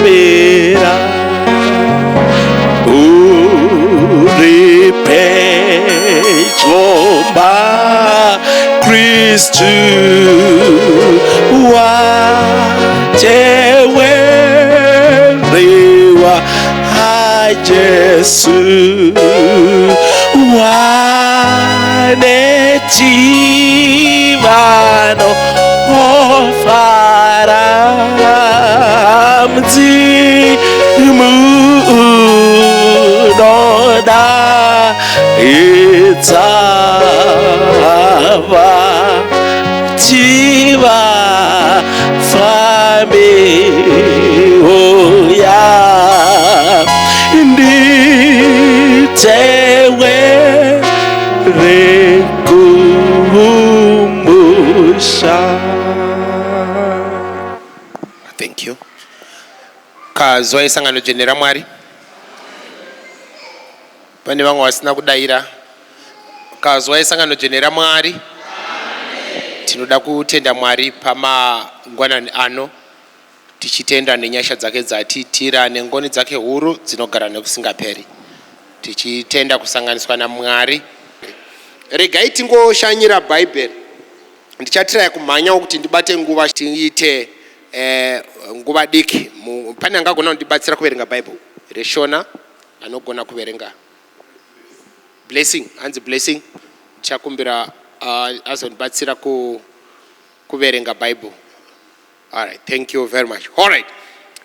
Unotitungamira uri pedyo maKristu watewerewa aJesu wane tivano ofara mudzimu unodaidza tivafambe uya nditewere kumusha. Thank you. Kwaziwai sangano dzvene raMwari. Pane vamwe vasina kudayira. Kwaziwai sangano dzvene raMwari. Tinoda kutenda Mwari pamangwanani ano, tichitenda nenyasha dzake dzatiitira nengoni dzake huru dzinogara nekusingaperi, tichitenda kusanganiswa naMwari. Regai tingoshanyira Bhaibheri. Ndichatiraya kumhanyawo kuti ndibate nguva, tiite nguva diki. Pane angagona kundibatsira kuverenga Bhaibheri reShona, anogona kuverenga? Blessing, hanzi Blessing. Ndichakumbira azondibatsira kuverenga Bhaibheri. Alright, thank you very much. Alright,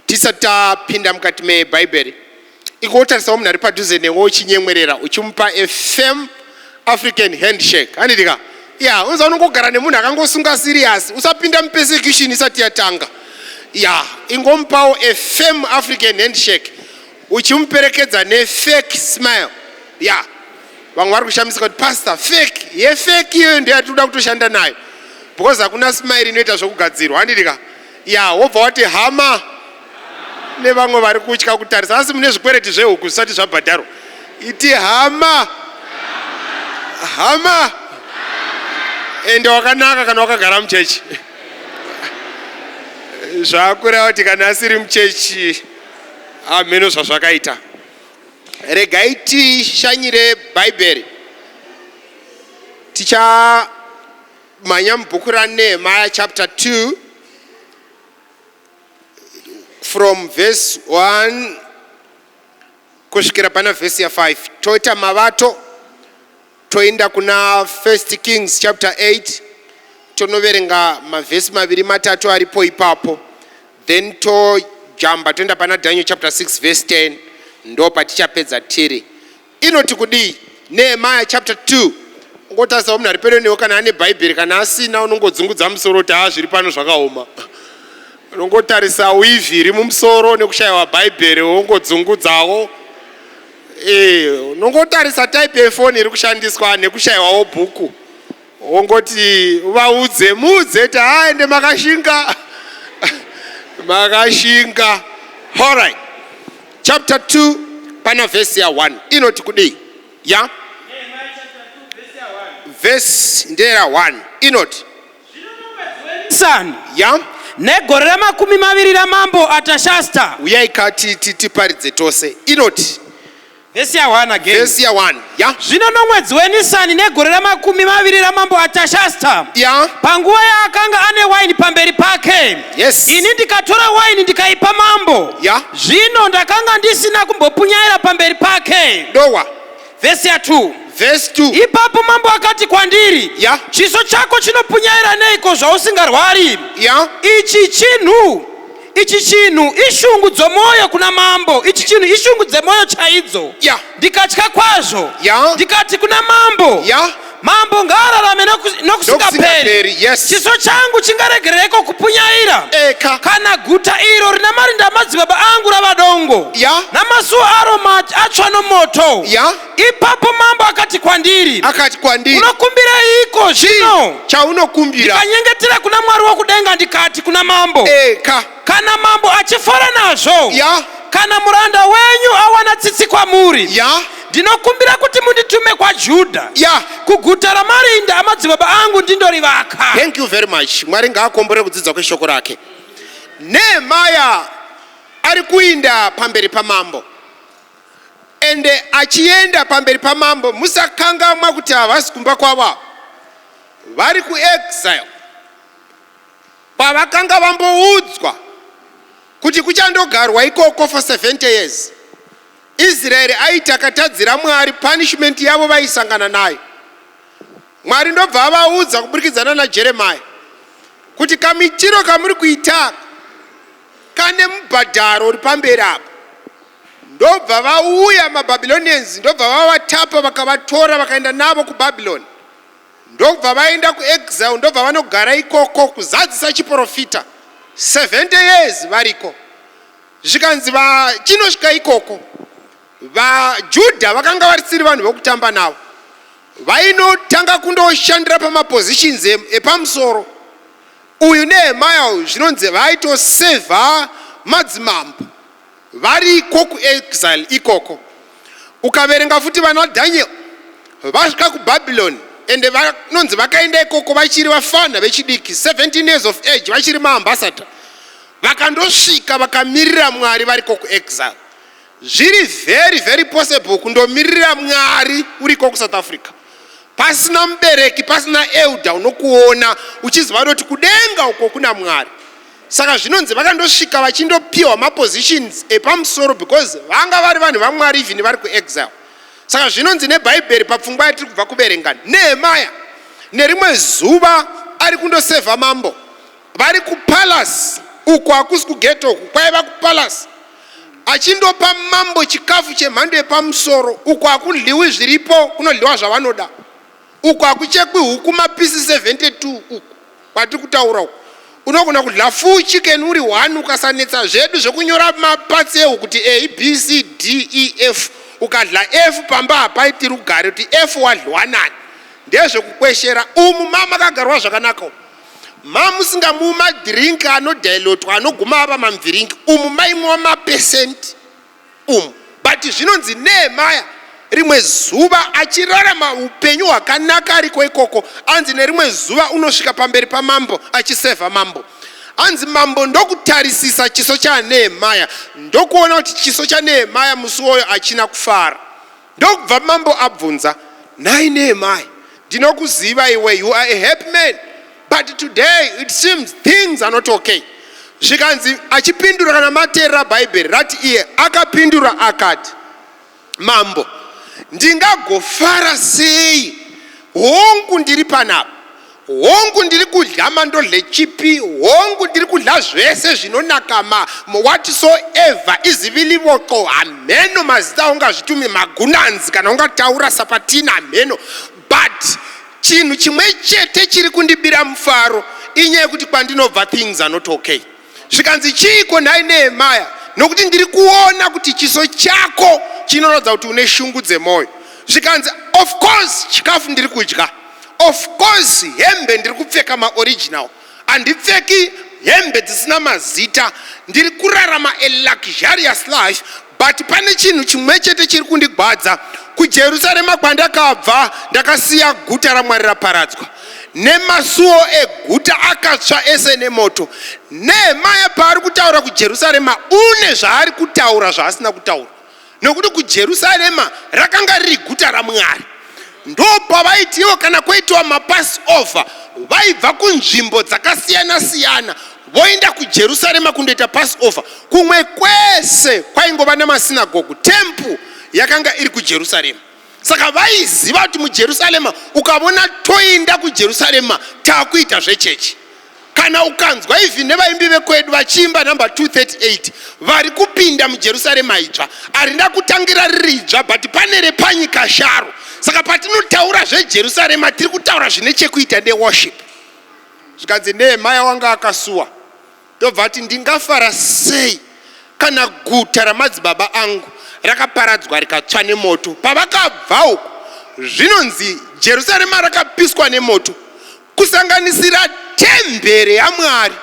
tisati tapinda mukati mebhaibheri, ingotarisawo munhu ari padhuze newe uchinyemwerera, uchimupa a firm African handshake, handitika? Ya, unoza unongogara nemunhu akangosunga serious, usapinda mupersecution isati yatanga. Ya, ingomupawo a firm African handshake uchimuperekedza nefake smile. Ya, vamwe vari kushamisika kuti, "Pastor, fake yefake iyoyo ndiyo yatinoda kutoshanda nayo," because hakuna smile inoita zvokugadzirwa, handitika? Ya, wobva wati hama. Nevamwe vari kutya kutarisa, asi mune zvikwereti zvehuku zvisati zvabhadharwa. Iti hama, hama. Ende wakanaka kana wakagara muchechi. Zvakureva kuti kana asiri muchechi, hameno zvazvakaita. Regai tishanyire Bhaibheri. Tichamhanya mubhuku raNehemaya chapter 2 from verse 1 kusvikira pana vhesi ya5. Toita mavato, toenda kuna First Kings chapter 8, tonoverenga mavhesi maviri matatu aripo ipapo, then tojamba toenda pana Daniel chapter 6 verse 10. Ndo patichapedza tiri. Inoti kudii Nehemaya chapter 2? Ungotarisawo munhu ari pedo newe kana ane Bhaibheri. Kana asina, unongodzungudza musoro kuti haa, zviri pano zvakaoma. Unongotarisa weave iri mumusoro nekushayiwa Bhaibheri, wongodzungudzawo. Unongotarisa type yefoni iri kushandiswa nekushayiwawo bhuku, wongoti vaudze, muudze kuti haende makashinga, makashinga. Alright, chapter 2 pana vhesi ya1 inoti kudii? Ya, vhesi ndera 1 inoti Nisani negore ramakumi 2 ramambo Atashasta. Uyai ka tiparidze tose. Inoti Vhesi ya1 again. Vhesi ya1, ya. Zvino nomwedzi weNisani negore ramakumi 2 ramambo Atashasta, panguva yaakanga ane waini pamberi pake, ini ndikatora waini ndikaipa mambo. Zvino ndakanga ndisina kumbopunyaira pamberi pake. Dowa. Vhesi ya2. Vhesi 2. Ipapo mambo akati kwandiri, "Chiso chako chinopunyaira neiko zvausingarwari? Ichi chinhu ishungu dzomwoyo kuna mambo, ichi chinhu ishungu dzemwoyo chaidzo." Ndikatya kwazvo, ndikati kuna mambo, "Mambo ngaararame nokusingaperi. Nokusingaperi, yes. Chiso changu chingaregerereko kupunyaira Eka. kana guta iro rina marinda amadzibaba angu rava dongo, namasuo aro atsva nomoto?" Ipapo mambo akati kwandiri, Akati kwandiri, "Unokumbireiko zvino?" Chaunokumbira? Ndikanyengetera kuna Mwari wokudenga, ndikati kuna mambo, "Kana mambo achifara nazvo, kana muranda wenyu awana tsitsi kwamuri, Ndinokumbira kuti munditume kwaJudha, kuguta ramarinda amadzibaba angu, ndindorivaka. Thank you very much. Mwari ngaakombore kudzidza kweshoko rake. Nehemaya ari kuinda pamberi pamambo, ende achienda pamberi pamambo, musakangamwa kuti havasi kumba kwavo ava, vari kuexile, kwavakanga vamboudzwa kuti kuchandogarwa ikoko for 70 years. Israeri aiti akatadzira Mwari, punishment yavo vaisangana nayo. Mwari ndobva avaudza kuburikidzana naJeremaya kuti kamitiro kamuri kuita kane mubhadharo uri pamberi apo. Ndobva vauya maBabylonians, ndobva vavatapa, vakavatora, vakaenda navo kuBabyloni, ndobva vaenda kuexile, ndobva vanogara ikoko kuzadzisa chiprofita 70 years variko. Zvikanzi vachinosvika ikoko, vaJudha vakanga varisiri vanhu vokutamba navo, vainotanga kundoshandira pamapositions epamusoro. Uyu Nehemaya uyu, zvinonzi vaitosevha madzimambo variko kuexile ikoko. Ukaverenga futi vana Daniel vasvika kuBhabhironi, ende vanonzi vakaenda ikoko vachiri vafana vechidiki, 17 years of age, vachiri maambassador, vakandosvika vakamirira Mwari variko kuexile. Zviri very very possible kundomirira Mwari uriko kuSouth Africa pasina mubereki, pasina elder unokuona, uchiziva kuti kudenga uko kuna Mwari. Saka zvinonzi vakandosvika vachindopiwa mapositions epamusoro because vanga vari vanhu vaMwari even vari kuexile. Saka zvinonzi neBhaibheri, papfungwa yatiri kubva kuverenga, Nehemaya nerimwe zuva ari kundosevha mambo vari kupalace uko, hakusi kughetto uku, kwaiva kupalace, achindopa mambo chikafu chemhando yepamusoro. Uko hakudyiwi zviripo, kunodyiwa zvavanoda. Uko hakuchekwi huku mapieces 72. Uku kwatiri kutaura uku, unogona kudya full chicken uri 1 ukasanetsa. Zvedu zvekunyora maparts ehuku kuti A, B, C, D, E, F, ukadya F pamba hapaiti rugare, kuti F wadyiwa nani, ndezvekukweshera. Umu mamakagarwa zvakanaka umu, mamusingamuwi madrink anodilutwa anoguma ava mamviringi. Umu maimwiwa mapesenti umu. But zvinonzi Nehemaya rimwe zuva achirarama upenyu hwakanaka ariko ikoko, anzi nerimwe zuva unosvika pamberi pamambo achisevha mambo. Anzi mambo ndokutarisisa chiso chaNehemaya, ndokuona kuti chiso chaNehemaya musi woyo achina kufara. Ndokubva mambo abvunza, "Nhai Nehemaya, ndinokuziva iwe, you are a happy man, but today it seems things are not okay." Zvikanzi achipindura, kana mateerera Bhaibheri rati iye akapindura akati, "Mambo, ndingagofara sei? Hongu, ndiri panapa, hongu, ndiri kudya mandodle chipi, hongu, ndiri kudya zvese zvinonaka, ma whatsoever, izivilivoqo, hamheno mazita aungazvitumi, magunanzi, kana ungataura sapatina, hamheno. But chinhu chimwe chete chiri kundibira mufaro inyaya yekuti kwandinobva things are not okay." Zvikanzi, "Chiiko nhai Nehemaya? Nokuti ndiri kuona kuti chiso chako chinoratidza kuti une shungu dzemwoyo." Zvikanzi, "Of course chikafu ndiri kudya, of course hembe ndiri kupfeka maoriginal, handipfeki hembe dzisina mazita, ndiri kurarama a luxurious life, but pane chinhu chimwe chete chiri kundigwadza. KuJerusarema kwandakabva, ndakasiya guta raMwari raparadzwa, nemasuo eguta akatsva ese nemoto." Nehemaya paari kutaura kuJerusarema, une zvaari kutaura zvaasina kutaura, nokuti kuJerusarema rakanga riri guta raMwari. Ndo pavaitiwo kana kwoitiwa maPassover, vaibva kunzvimbo dzakasiyana-siyana voenda kuJerusarema kundoita Passover. Kumwe kwese kwaingova nemasinagogu, temple yakanga iri kuJerusarema. Saka vaiziva kuti muJerusarema, ukavona toenda kuJerusarema, taakuita zvechechi. Kana ukanzwa even nevaimbi vekwedu vachiimba namba 238, vari kupinda muJerusarema idzva, harina kutangira riri idzva, but pane repanyika sharo. Saka patinotaura zveJerusarema, tiri kutaura zvine chekuita neworship. Zvikanzi Nehemaya wanga akasuwa, ndobva ati, "Ndingafara sei kana guta ramadzibaba angu rakaparadzwa rikatsva nemoto?" Pavakabva uku, zvinonzi Jerusarema rakapiswa nemoto, kusanganisira tembere yaMwari.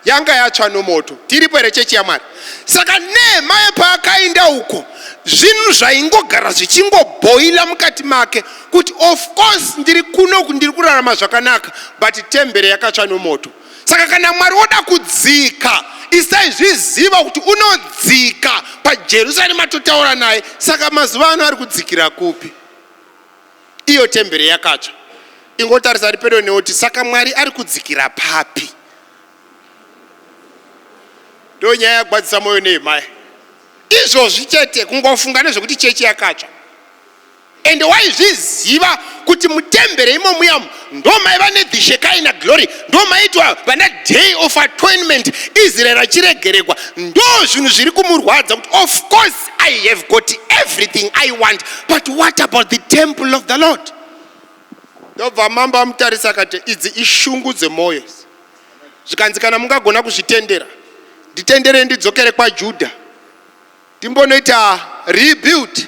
Yanga yatsva nomoto. Tiripo here, chechi yaMwari? Saka Nehemaya paakaenda uko, zvinhu zvaingogara zvichingobhoila mukati make kuti of course ndiri kunoku, ndiri kurarama zvakanaka, but tembere yakatsva nomoto. Saka kana Mwari woda kudzika, isaizviziva kuti unodzika paJerusarema, totaura naye. Saka mazuva ano ari kudzikira kupi iyo tembere yakatsva? Ingotarisa ari pedo nekuti saka Mwari ari kudzikira papi? Ndo nyaya yagwadzisa mwoyo Nehemaya izvozvi chete, kungofunga nezvekuti chechi yakatsva. Ende waizviziva kuti mutembere imomuyamu ndo maiva nethe Shekinah glory, ndo maitwa vana Day of Atonement, Israeri achiregeregwa. Ndo zvinhu zviri kumurwadza kuti of course I have got everything I want, but what about the temple of the Lord? Ndobva mambo amutarisa akati, "Idzi ishungu dzemwoyo." Zvikanzi, "Kana mungagona kuzvitendera, nditenderei ndidzokere kwaJudha, ndimbonoita rebuild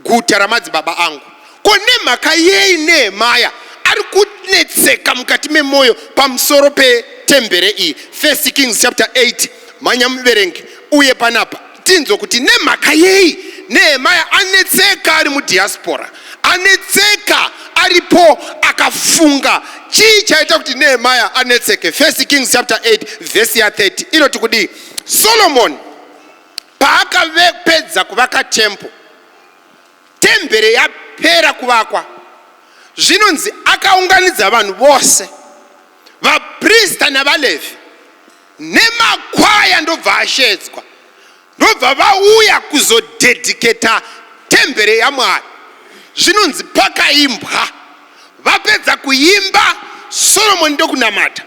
guta ramadzibaba angu." Ko nemhaka yei Nehemaya ari kunetseka mukati memwoyo pamusoro petembere iyi? First Kings chapter 8, mhanya muverengi uye panapa tinzwe kuti nemhaka yei Nehemaya anetseka ari mudiaspora, anetseka aripo akafunga. Chii chaita kuti Nehemaya anetseke? First Kings chapter 8 vhesi ya30 inoti kudii? Solomon paakapedza kuvaka temple, tembere yapera kuvakwa, zvinonzi akaunganidza vanhu vose, vaprista navaLevhi nemakwaya, ndobva ashedzwa, ndobva vauya kuzodedicata tembere yaMwari. Zvinonzi pakaimbwa. Vapedza kuimba, Solomoni ndokunamata.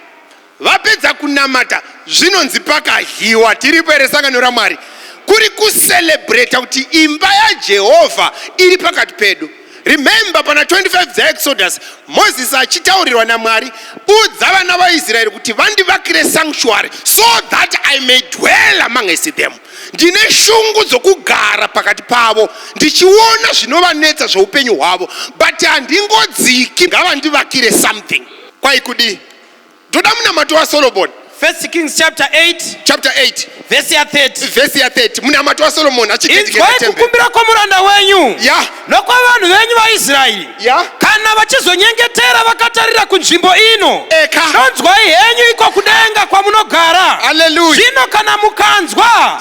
Vapedza kunamata, zvinonzi pakadyiwa. Tiripo here, sangano raMwari? Kuri kucelebrata kuti imba yaJehovha iri pakati pedu. Remember, pana 25 dzaExodus, Mozisi achitaurirwa naMwari, "Udza vana vaIsraeri kuti vandivakire sanctuary so that I may dwell amongst them. Ndine shungu dzokugara pakati pavo ndichiona zvinovanetsa zveupenyu hwavo, but handingodziki, ngavandivakire something." Kwai kudii? Ndoda munamato waSolomoni. First Kings chapter 8, chapter 8, vhesi ya30. Vhesi ya30, munamato waSolomoni achidedicata Inzwai temberi. Kukumbira kwomuranda wenyu nokwavanhu venyu vaIsraeri kana vachizonyengetera vakatarira kunzvimbo ino. Eka. Donzwai henyu iko kudenga kwamunogara. Haleluya. Zvino kana mukanzwa,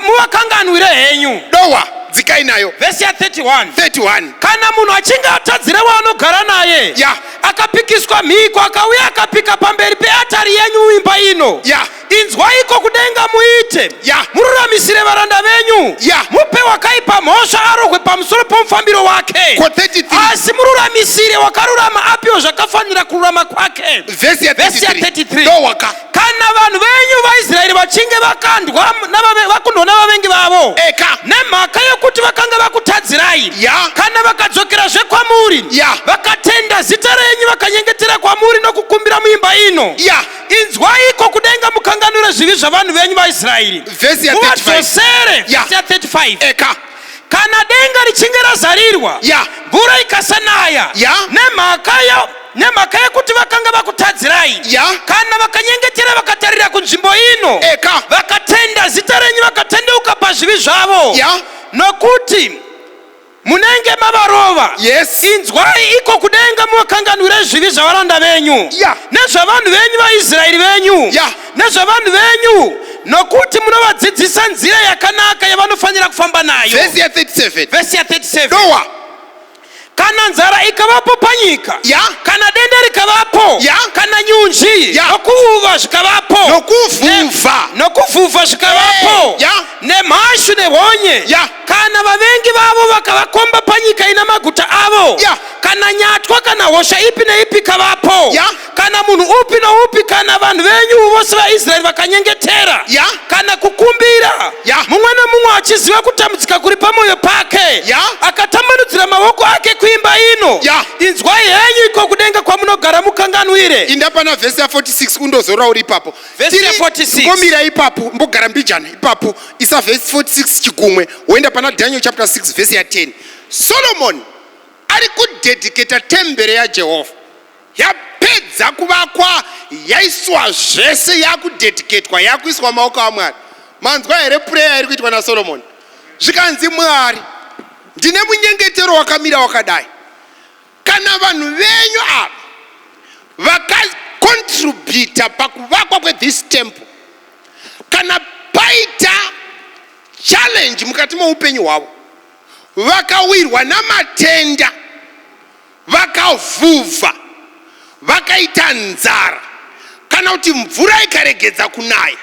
muvakanganwire henyu. Dowa dzikai nayo. Vhesi ya31. 31. Kana munhu achinge atadzira waanogara naye, akapikiswa mhiko, akauya akapika pamberi peatari yenyu imba ino, inzwaiko kudenga muite, mururamisire varanda venyu, mupe wakaipa mhosva arohwe pamusoro pomufambiro wake, Ko 33. Asi mururamisire wakarurama apiwe zvakafanira kururama kwake. Vhesi ya Vhesi ya 33. 33. Dowaka. Kana vanhu venyu vaIsraeri vachinge vakandwa vakundwa navavengi vavo Eka. Nemhaka yokuti vakanga vakutadzirai, kana vakadzokerazve kwamuri, vakatenda zita renyu, vakanyengetera kwamuri nokukumbira muimba ino, inzwaiko kudenga mukanganwire zvivi zvavanhu venyu vaIsraeri, Vhesi ya 35. Muvadzosere. Vhesi ya 35. Eka. Kana denga richinge razarirwa, mvura ikasanaya nemhaka yekuti vakanga vakutadzirai, kana vakanyengetera vakatarira kunzvimbo ino, Eka. Vakatenda zita renyu, vakatendeuka pazvivi zvavo, nokuti munenge mavarova, inzwai iko kudenga muvakanganwire zvivi zvavaranda venyu nezvavanhu venyu vaIsraeri venyu, nezvavanhu venyu, nokuti munovadzidzisa nzira yakanaka yavanofanira kufamba nayo. Vhesi ya 37. Vhesi ya37. Dowa. Kana nzara ikavapo panyika, kana denda rikavapo, kana nyunji nokuvuva zvikavapo, Nokuvhuvha. Nokuvhuvha zvikavapo, nemhashu nehonye, kana vavengi vavo vakavakomba panyika ina maguta avo, kana nyatwa kana hosha ipi neipi ikavapo, kana munhu upi noupi kana vanhu venyu vose vaIsraeri vakanyengetera kana kukumbira, mumwe nomumwe achiziva kutambudzika kuri pamwoyo pake, akatambanudzira maoko ake kuimba ino, inzwai henyu iko kudenga kwamunogara mukanganwire. Inda pana vhesi ya 46, undozorora uri ipapo. Vhesi ya 46. Mbomira ipapo, mbogara mbijana ipapo. Isa vhesi 46 chigumwe, woenda pana Daniel chapter 6 vhesi ya 10. Solomon ari kudedicata tembere yaJehovha, yapedza kuvakwa. Yaiswa zvese, yakudedicatwa, yakuiswa maoko aMwari. Manzwa here prayer iri kuitwa naSolomoni? Zvikanzi, "Mwari, ndine munyengetero wakamira wakadai. Kana vanhu venyu ava vakacontributa pakuvakwa kwethis temple, kana paita challenge mukati moupenyu hwavo, vakawirwa namatenda, vakavhuvha, vakaita nzara, kana kuti mvura ikaregedza kunaya,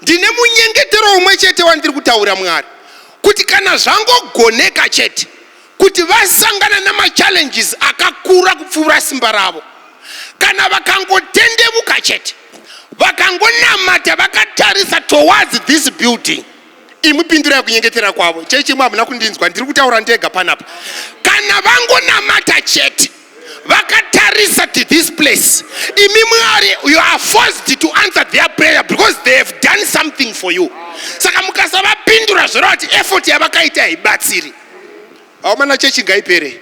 ndine munyengetero umwe chete wandiri kutaura, Mwari, kuti kana zvangogoneka chete kuti vasangana namachallenges akakura kupfuura simba ravo, kana vakangotendevuka chete, vakangonamata vakatarisa towards this building, imwi pindurai kunyengetera kwavo." Chechimwe hamuna kundinzwa, ndiri kutaura ndega panapa. Kana vangonamata chete vakatarisa to this place, imi Mwari, you are forced to answer their prayer because they have done something for you. Saka mukasavapindura, zvoreva kuti effort yavakaita haibatsiri. Aomana, chechi ngaipere,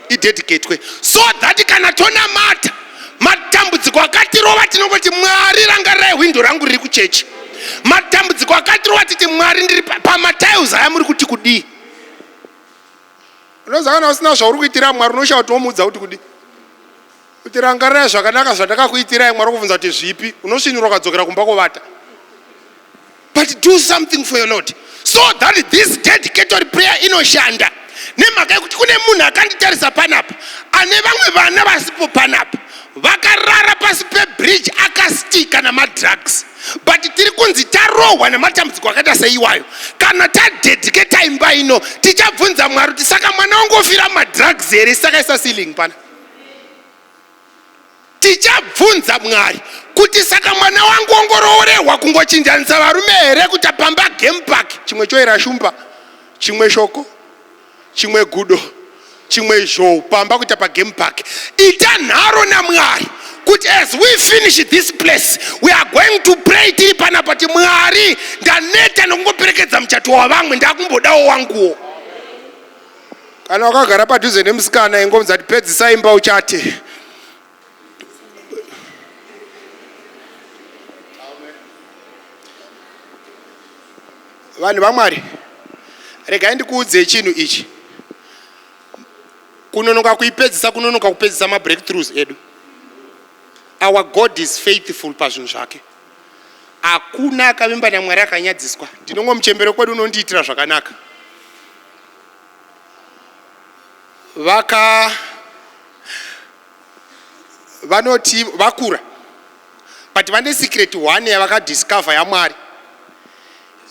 idedicatwe, so that kana tonamata, matambudziko akatirova, tinongoti, "Mwari, rangarirai hwindo rangu riri kuchechi." Matambudziko akatirova, titi, "Mwari, ndiri pamatiles aya, muri kuti kudii?" Unoziva, kana usina zvauri kuitira Mwari, unoshaya kuti womuudza kuti kudii, kuti rangarirai zvakanaka zvandakakuitirai. Mwari okubvunza kuti zvipi? Unosvinura, ukadzokera kumba kovata. But do something for your Lord so that this dedicatory prayer inoshanda, nemhaka yekuti kune munhu akanditarisa panapa ane vamwe vana vasipo panapa, vakarara pasi pebridge, akastika namadrugs, but tiri kunzi tarohwa nematambudziko akaita seiwayo. Kana tadedicata imba ino, tichabvunza Mwari kuti saka mwana wangofira mumadrugs here? Sakaisa ceiling pana. Tichabvunza Mwari kuti saka mwana wangu ongoroorehwa kungochinjanisa varume here, kuti pamba game park, chimwe choera shumba, chimwe shoko, chimwe gudo, chimwe zhou, pamba kuita pagame park? Ita nharo naMwari kuti as we finish this place, we are going to pray tiri panapa ti, "Mwari, ndaneta nokungoperekedza muchato wavamwe, ndakumbodawo wanguwo." Kana wakagara padhuze nemusikana, ingomudza kuti pedzisa imba uchate. Vanhu vaMwari, regai ndikuudzei chinhu ichi. Kunonoka kuipedzisa, kunonoka kupedzisa mabreakthroughs edu. Our God is faithful pazvinhu zvake. Hakuna akavimba naMwari akanyadziswa. Ndinongo muchembero kwedu unondiitira zvakanaka. Vaka vanoti vakura, but vane secret one yavakadiscover yaMwari,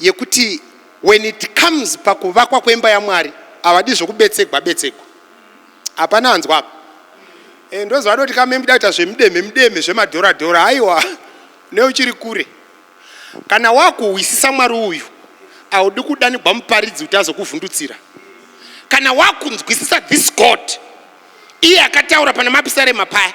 yekuti when it comes pakuvakwa kwemba yaMwari, havadi zvokubetsegwa betsegwa. Hapana anzwa apa. Ndoziva vanoti kamembuda kuita zvemudemhe mudemhe, zvemadhoradhora. Aiwa, neuchiri kure. Kana wakuhwisisa Mwari uyu, haudi kudanigwa muparidzi kuti azokuvhundutsira. Kana wakunzwisisa this God, iye akataura pana Mapisarema paya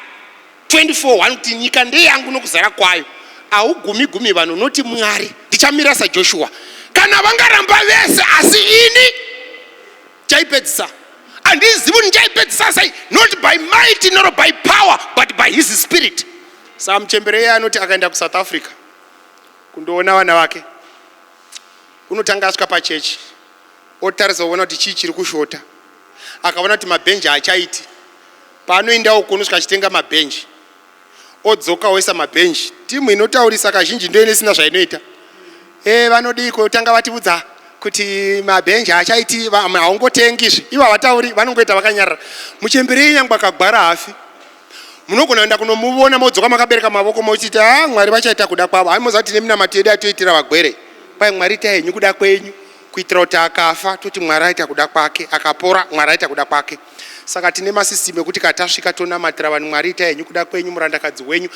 24:1 kuti nyika ndeyangu nokuzara kwayo, haugumi gumi vanhu. Unoti, "Mwari, ndichamira saJoshua. Kana vangaramba vese, asi ini chaipedzisa. Handizivi kuti ndichaipedzisa sei, not by might nor by power, but by his spirit." Saka muchembere iye anoti akaenda kuSouth Africa kundoona vana vake, unotanga asvika pachechi, otarisa, kuona kuti chii chiri kushota. Akaona kuti mabhenji haachaiti, paanoenda uko unosvika achitenga mabhenji, odzoka oisa mabhenji. Timu inotaurisa kazhinji ndo inesina zvainoita. Vanodiko tanga vatiudza kuti mabhenji haachaiti, vamwe haungotengizve. Ivo havatauri, vanongoita vakanyarara. Muchembere nyangwe akagwara hafi. Munogona kuenda kunomuvona, modzoka makabereka mavoko, mochiti, "A, Mwari vachaita kuda kwavo." Hai, moziva kuti tine minamato yedu yatoitira vagwere. Kwai, "Mwari, itai henyu kuda kwenyu," kuitira kuti akafa toti Mwari aita kuda kwake, akapora Mwari aita kuda kwake. Saka tine masystem ekuti kana tasvika tonamatira vanhu, "Mwari, itai henyu kuda kwenyu, murandakadzi wenyu."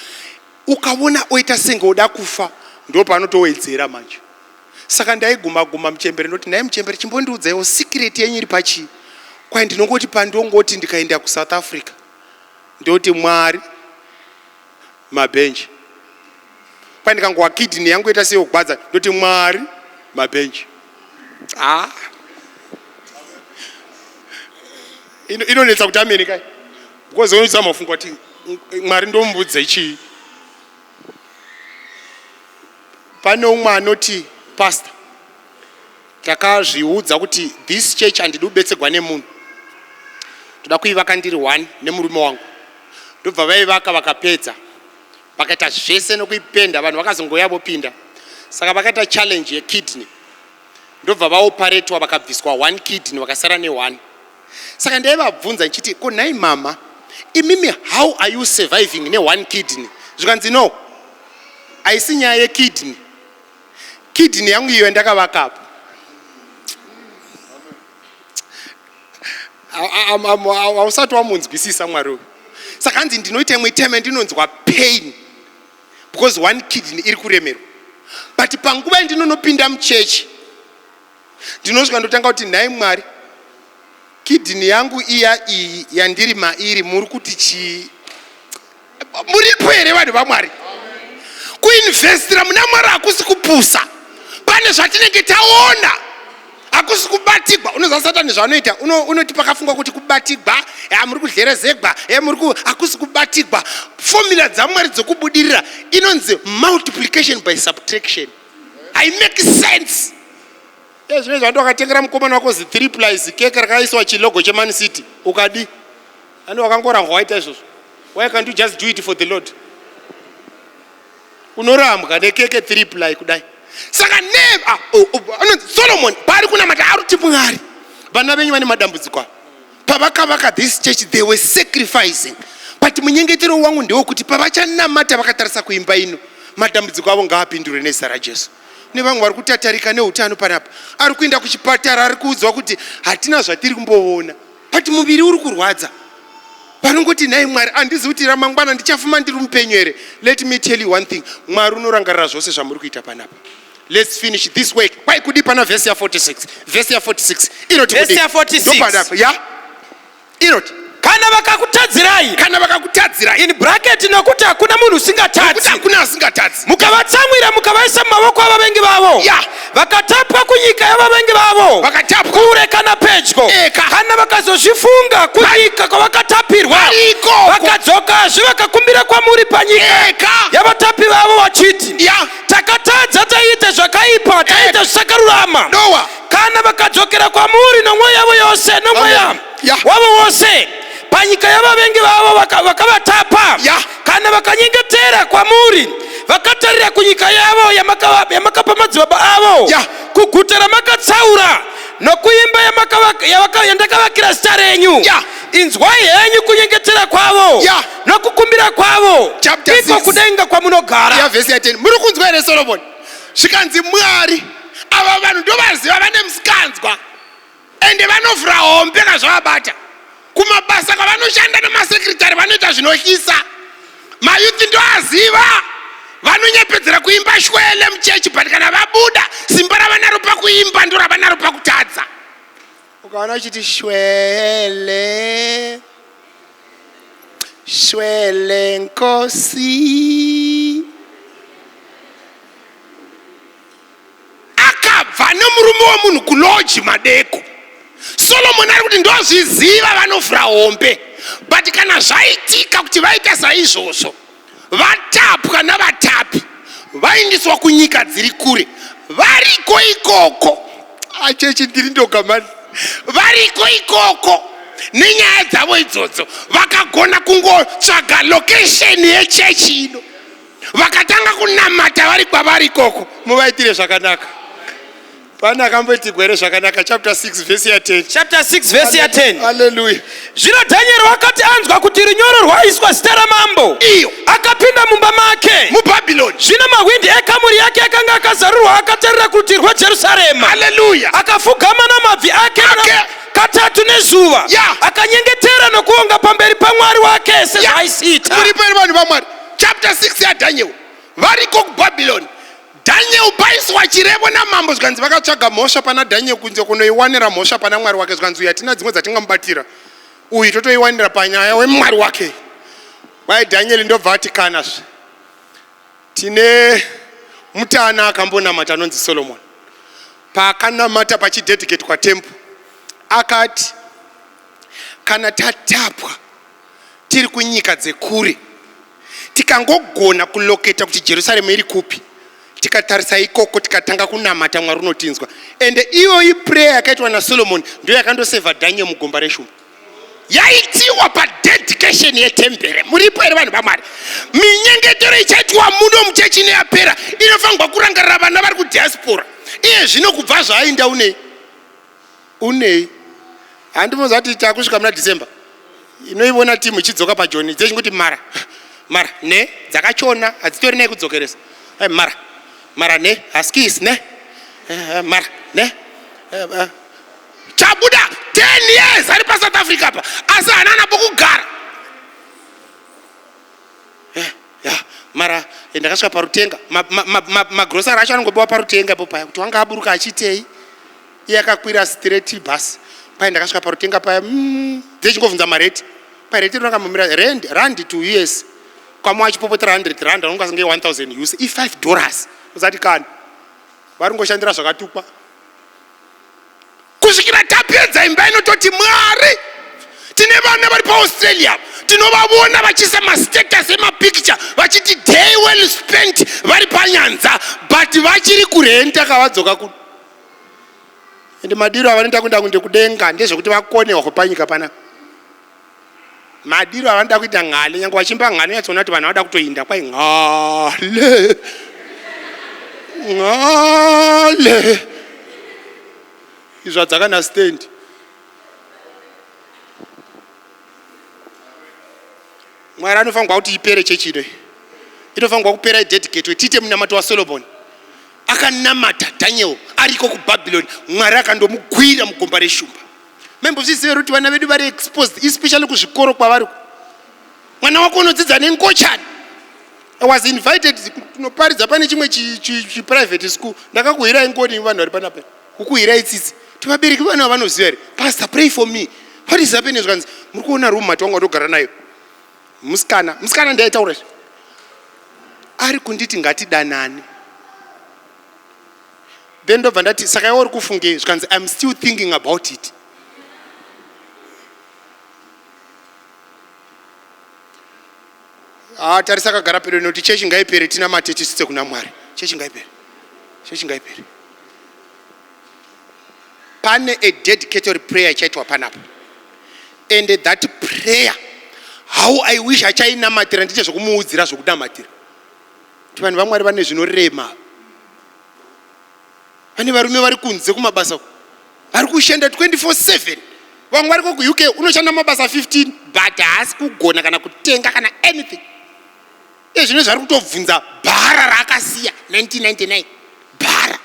Ukaona oita senge oda kufa, ndo paanotowedzera manje. Saka ndaiguma guma muchembere, ndoti, "Nhai muchembere, chimbondiudzaiwo secret yenyu iri pachii?" Kwai, "Ndinongoti pandongoti ndikaenda kuSouth Africa, ndoti, 'Mwari, mabhenji.' Kwai, ndikangowa kidney yangu ita seyogwadza, ndoti, 'Mwari, mabhenji.'" Ah, inonetsa kuti amene kai, because unoisa mafungo kuti, "Mwari, ndomubudze chii?" Pane umwe anoti, "Pastor, takazviudza kuti this church handidi kubetserwa nemunhu, toda kuivaka ndiri one nemurume wangu." Ndobva vaivaka, vakapedza, vakaita zvese nekuipenda. Vanhu vakazongoya vopinda. Saka vakaita challenge yekidney, ndobva vaoparetwa, vakabviswa one kidney, vakasara neone. Saka ndaivabvunza ndichiti, "Ko nhai mama, imimi how are you surviving neone kidney?" Zvikanzi, "No, haisi nyaya yekidney. Kidney yangu iyo yandakavakapo." Hausati wamunzwisisa Mwari uyu. Saka hanzi, "Ndinoita imwe time ndinonzwa pain because one kidney iri kuremerwa, but panguva yandinonopinda muchechi, ndinosvika ndotanga kuti, 'Nhai Mwari, kidney yangu iya iyi yandiri mairi, muri kuti chii?'" Muripo here, vanhu vaMwari? Kuinvestira muna Mwari hakusi kupusa. Pane zvatinenge taona, hakusi kubatigwa. Unoziva Satani zvaanoita? Unoti pakafungwa kuti kubatigwa, muri kudlerezegwa, muri ku hakusi kubatigwa. Formula dzaMwari dzokubudirira inonzi multiplication by subtraction. I make sense. Zvino zvando wakatengera mukomana wako zi3 plus keke rakaiswa chilogo cheMan City, ukadi ani wakangorambwa waita izvozvo. Why can't you just do it for the Lord? Unorambwa nekeke 3 ply kudai. Saka ne ah, oh, anonzi Solomon paari kunamata, ari kuti, "Mwari, vana venyu vane madambudziko ava. Pavakavaka this church, they were sacrificing, but munyengetero wangu ndewekuti pavachanamata vakatarisa kuimba ino, madambudziko avo ngaapindure nezita raJesu." Nevamwe vari kutatarika neutano panapa, ari kuenda kuchipatara, ari kuudzwa kuti hatina zvatiri kumboona, but muviri uri kurwadza. Vanongoti, "Nhai Mwari, handizi kuti ramangwana ndichafuma ndiri mupenyu here?" Let me tell you one thing: Mwari unorangarira zvose zvamuri kuita panapa. Let's finish this work. Kwai kudi pana vhesi ya46? Vhesi ya46 inoti Vhesi kudi? ya46. Ndopanapa ya inoti, Kana vakakutadzirai, kana vakakutadzirai, in bracket, nokuti hakuna munhu kuti usingatadzi, hakuna asingatadzi, mukavatsamwira, mukavaisa mumavoko avavengi vavo, vakatapwa kunyika yavavengi vavo, Vakatapwa. kure kana pedyo, Eka. kana vakazozvifunga kunyika kwavakatapirwa, Varikoko. vakadzokazve vakakumbira kwamuri panyika yavatapi vavo vachiti, 'Takatadza, taita zvakaipa, taita zvisakarurama,' Nowa. kana vakadzokera kwamuri nomwoyo yavo yose nomweya Amen. Wavo wose panyika yavavengi vavo vakavatapa, kana vakanyengetera kwamuri vakatarira kunyika yavo yamakapa madzibaba avo, kuguta ramakatsaura nokuimba yandakavakira zita renyu, inzwai henyu kunyengetera kwavo nokukumbira kwavo Chapter iko 6. kudenga kwamunogara. Ya, vhesi ya10. Muri kunzwa here Solomon? Zvikanzi, "Mwari, ava vanhu ndovaziva, vane musikanzwa, ende vanovhura hombe kazvavabata. Kumabasa kwavanoshanda nemasekretary vanoita zvinotyisa. Mayouth ndoaziva, vanonyepedzera kuimba shwele muchechi, but kana vabuda, simba ravanaro pakuimba ndo ravanaro pakutadza." Ukaona uchiti shwele shwele nkosi, akabva nemurume wemunhu kulodge madeko. Solomoni ari kuti, "Ndozviziva, vanovhura hombe, but kana zvaitika kuti vaita saizvozvo, vatapwa navatapi, vaindiswa kunyika dziri kure, variko ikoko," achechi ndiri ndoga mani, "variko ikoko nenyaya dzavo idzodzo, vakagona kungotsvaga location yechechi ino, vakatanga kunamata vari kwavari ikoko, muvaitire zvakanaka." Pane akamboitigwa here zvakanaka? Chapter 6 vhesi ya10. Chapter 6 vhesi ya10. Haleluya. Zvino Dhanieri wakati anzwa kuti runyoro rwaiswa zita ramambo, Iyo. akapinda mumba make muBhabhiloni. Zvino mahwindi ekamuri yake akanga akazarurwa akatarira kurutivi rweJerusarema. Haleluya. Akafugama namabvi ake Ake. katatu nezuva, akanyengetera nokuonga pamberi paMwari wake sezvaaisiita. Muripo here, vanhu vaMwari? Chapter 6 yaDhaniel. Variko kuBhabhiloni. Dhaniel paiswa chirevo namambo, zvikanzi vakatsvaga mhosva pana Dhaniel kunze kunoiwanira mhosva pana Mwari wake. Zvikanzi, "Uyu hatina dzimwe dzatingamubatira, uyu totoiwanira panyaya wemwari wake." Vai Dhaniel ndobva ati, "Kanazve tine mutana akambonamata anonzi Solomon. Paakanamata pachidedicatwa temple, akati kana tatapwa tiri kunyika dzekure, tikangogona kulocata kuti Jerusaremu iri kupi, Tikatarisa ikoko tikatanga kunamata, Mwari unotinzwa. Ende iyoyi prayer yakaitwa naSolomoni ndiyo yakandosevha Daniel mugomba reshumba. Yaitiwa padedication yetembere. Muripo here vanhu vaMwari? Minyengetero ichaitwa muno muchechi neyapera inofanirwa kurangarira vana vari kudiaspora. Iye zvino kubva zvaainda unei? Unei? Handimoziva kuti takusvika muna December. Inoivona timu ichidzoka pajoni dzechingoti mara mara ne dzakachona hadzitori nei kudzokeresa. Hey, mara mara ne haskis ne eh, mara ne eh, eh. Chabuda 10 years ari paSouth Africa apa asi haana kana pokugara. Eh, ya mara eh, ndakasvika parutenga magrosari acho anongobiwa parutenga ipo paya kuti wanga aburuka achiitei iye akakwira straight bus paye ndakasvika parutenga paya mm, dzechingovhunza mareti pareti rinongamomira rand rand to us kwamwe achipopotera 100 rand anonga senge 1000 us i 5 dollars usati kani vari ngoshandira zvakatukwa kusvikira tapedza imba inototi Mwari tine vana vari paAustralia tinovavona vachiisa mastatus emapicture vachiti day well spent vari panyanza but vachiri kurenta kavadzoka kuno ende madiro avanoita kuenda kunde kudenga ndezvekuti vakonewa kwepanyika panapa madiro avanoda kuita ngale nyange vachimba ngale unyatsoona kuti vanhu vanoda kutoinda kwai ngale ngale izvo hadzakana stand Mwari anofanirwa kuti ipere chechi ino inofanirwa kupera idedicatwe tiite munamato waSolomoni akanamata Daniel ariko kuBabylon Mwari akandomugwira mugomba reshumba. Maimbozviziva here kuti vana vedu vari exposed especially kuzvikoro kwavari mwana wako unodzidza nengochani. I was invited kunoparidza pane chimwe chiprivate school ndakakuhirai ngoni vanhu vari panapa kukuhirai tsitsi kuti vabereki vana vanoziva here pastor pray for me what is happening zvikanzi muri kuona room mate wangu watogara nayo musikana musikana ndiaitaura izvi ari kunditi ngatidanane then ndobva ndati saka iwe uri kufungei zvikanzi im still thinking about it ah, tarisa akagara pedo noti chechi ngaipere tinamate tisitse kuna Mwari. Chechi ngaipere, chechi ngaipere. Pane a dedicatory prayer ichaitwa panapa and that prayer how I wish achainamatira ndiite zvokumuudzira zvokunamatira kuti vanhu vaMwari vane zvinorema. Pane varume vari kunze kumabasa vari kushanda 24/7 vamwe variko kuUK unoshanda mabasa 15 but haasi kugona kana kutenga kana anything. Iye zvino zvari kutobvunza bhara raakasiya 1999 bhara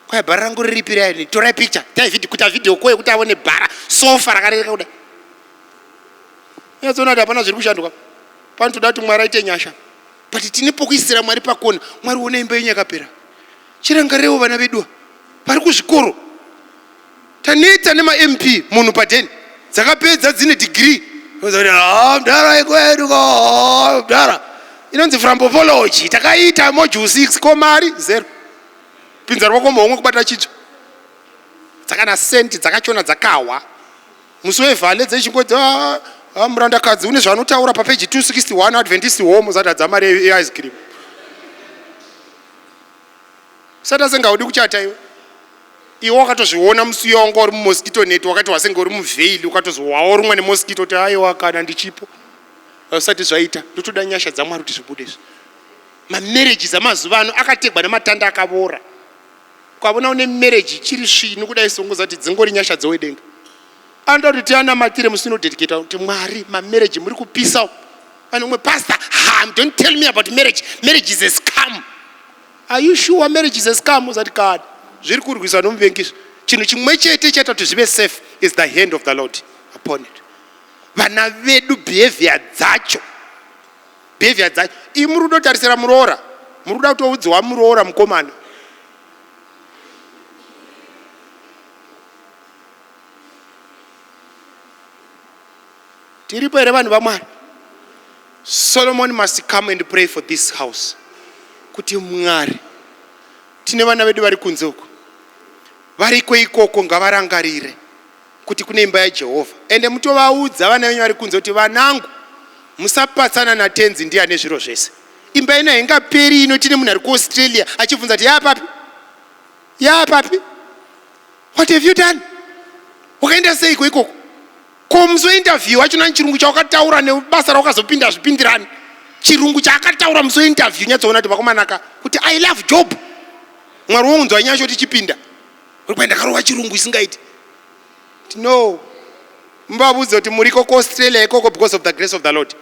kwai bhara rangu riripi rayani torai picture tai video kuita video ko yekuti avone bhara sofa rakarereka kudai nyatsoona kuti hapana zviri kushanduka panotoda kuti Mwari aite nyasha but tine pokuisira Mwari pakona. Mwari wona imba yenyu yakapera chirangarirewo vana vedu vari kuzvikoro taneta nemaMP munhu padeni dzakapedza dzine degree mdara ikwedu mdara inonzi frambopology takaita module 6 ko mari zero pinza rwako muhomwe kubata chitsva dzakana senti dzakachona dzakahwa musi wevhale dzechingoti ah, ah, murandakadzi une zvaanotaura papeji 261 Adventist Home usati adzamari eice cream usati asenge haudi kuchata iwe iwe wakatozviona musi uya wanga uri mumosquito net wakati wasenge uri muveili ukatozowawo rumwe nemosquito kuti aiwa kana ndichipo usati zvaita ndotoda nyasha dzaMwari kuti zvibude izvi mamarriages amazuva ano akategwa nematanda akavora ukavona une marriage ichiri svinu kudai songoza kuti dzingori nyasha dzowedenga anoda kuti tianamatire musi unodedicata kuti Mwari mamarriage muri kupisa pane umwe pastor ha don't tell me about marriage marriage is a scam are you sure marriage is a scam usati kani zviri kurwisa nomuvengi izvi chinhu chimwe chete chaita kuti zvive safe is the hand of the Lord upon it vana vedu behavior dzacho behavior dzacho ii muri kudotarisira muroora muri kuda kutoudziwa muroora mukomana tiripo here vanhu vaMwari? Solomon must come and pray for this house kuti Mwari tine vana vedu vari kunze uko variko ikoko ngavarangarire kuti kune imba yaJehovha ende mutovaudza vana venyu vari kunze kuti vanangu musapatsana naTenzi ndiye ane zviro zvese. Imba ino haingaperi ino tine munhu ari kuAustralia achibvunza kuti yaapapi, yaapapi. What have you done? Wakaenda seiko ikoko? Ko musi weinterview wacho nani chirungu chawakataura nebasa rawakazopinda zvipindirani? Chirungu chaakataura musi weinterview, nyatsoona kuti vakomanaka kuti I love job. Mwari wounzwa nyasha tichipinda uri kuenda karova chirungu isingaiti. No, mubavudze kuti muriko kuAustralia ikoko because of the grace of the Lord.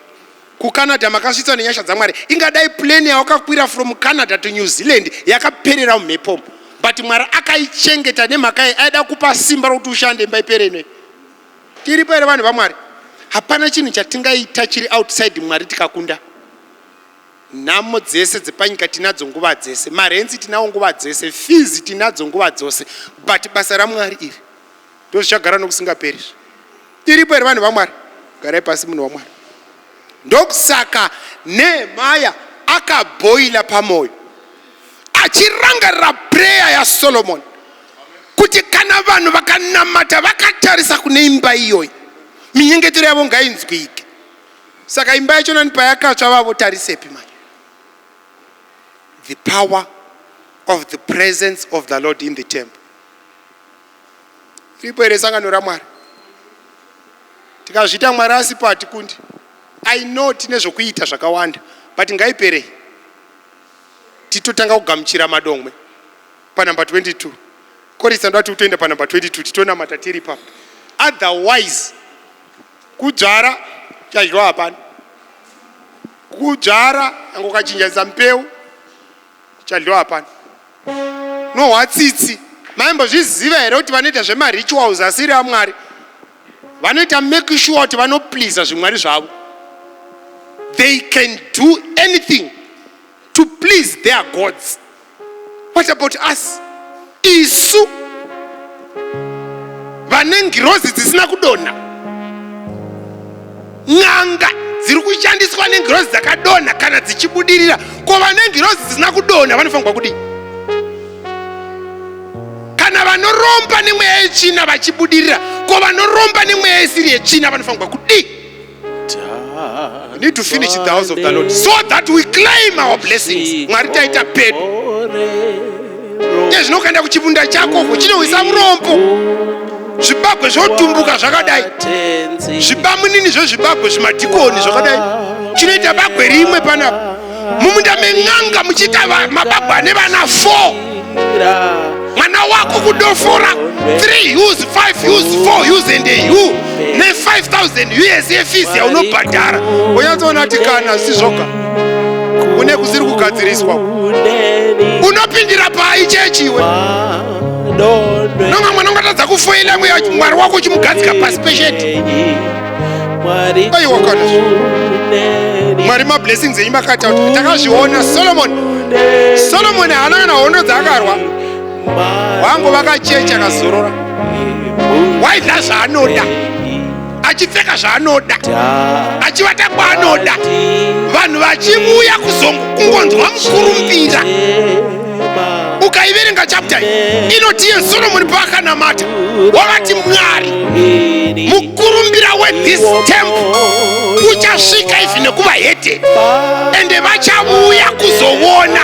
KuCanada makasvitswa nenyasha dzaMwari. Ingadai plane yawakakwira from Canada to New Zealand yakaperera mumhepo, but Mwari akaichengeta nemhaka iyi aida kupa simba rokuti ushande imba ipere inoi. Tiripo here, vanhu vaMwari? Hapana chinhu chatingaita chiri outside Mwari tikakunda. Nhamo dzese dzepanyika tinadzo nguva dzese, marents tinawo nguva dzese, fees tinadzo nguva dzose, but basa raMwari iri ndo zvichagara nokusingaperi. Tiripo here, vanhu vaMwari? Garai pasi, munhu waMwari. Ndokusaka Nehemaya akabhoila pamwoyo achirangarira prayer yaSolomon kuti kana vanhu vakanamata vakatarisa kune imba iyoyi, minyengetero yavo ngainzwike. Saka imba yacho nani payakatsva vavotarisepi manje? The power of the presence of the Lord in the temple. Iripo here sangano raMwari? Tikazviita Mwari asipo, hatikundi. I know tine zvokuita zvakawanda, but ngaiperei titotanga kugamuchira madomwe panumber 22. Korisa ndoda kuti utoenda panumber 22, titonamata tiri papo. Otherwise kudzvara chadyiwa hapana, kudzvara yange ukachinjanisa mbeu chadyiwa hapana. Nohwa tsitsi, maimbozviziva here kuti vanoita zvemarituals asiri aMwari vanoita make sure kuti vanopleasa zvimwari zvavo? They can do anything to please their gods. What about us, isu vane ngirozi dzisina kudonha? N'anga dziri kushandiswa nengirozi dzakadonha kana dzichibudirira, ko vane ngirozi dzisina kudonha vanofanirwa kudii? Kana vanoromba nemweya yetsvina vachibudirira, ko vanoromba nemweya isiri yetsvina vanofanirwa kudii? We need to finish the house of the Lord so that we claim our blessings. Mwari taita pedu. Ezvino ukaenda kuchibunda chako chinowisa murombo, zvibagwe zvotumbuka zvakadai, zvibamunini zvezvibagwe, zvimadhikoni zvakadai, chinoita bagwe rimwe panapa. Mumunda men'anga muchiita mabagwe ane vana 4, mwana wako kudofora 3 ewes, 5 ewes, 4 ewes and a ewe ne5000 US yefees yaunobhadhara, unyatsoona kuti kana zvisizvoga une kusiri kugadziriswa. Unopindira pai chechiwe? Nonga mwana ungatadza kufoila mweya Mwari wako uchimugadzika pasi pesheti. Aiwa, kana Mwari mablessings enyu makata kuti takazviona. Solomon, Solomon haana kana hondo dzaakarwa, wangu vakachechi akazorora, waidya zvaanoda, achipfeka zvaanoda, achivata kwaanoda, vanhu vachiuya kungonzwa mukurumbira. Ukaiverenga chapter iyi, inoti iye Solomoni paakanamata wakati, "Mwari, mukurumbira wethis temple uchasvika even nekuvahedheni, ende vachavuya kuzoona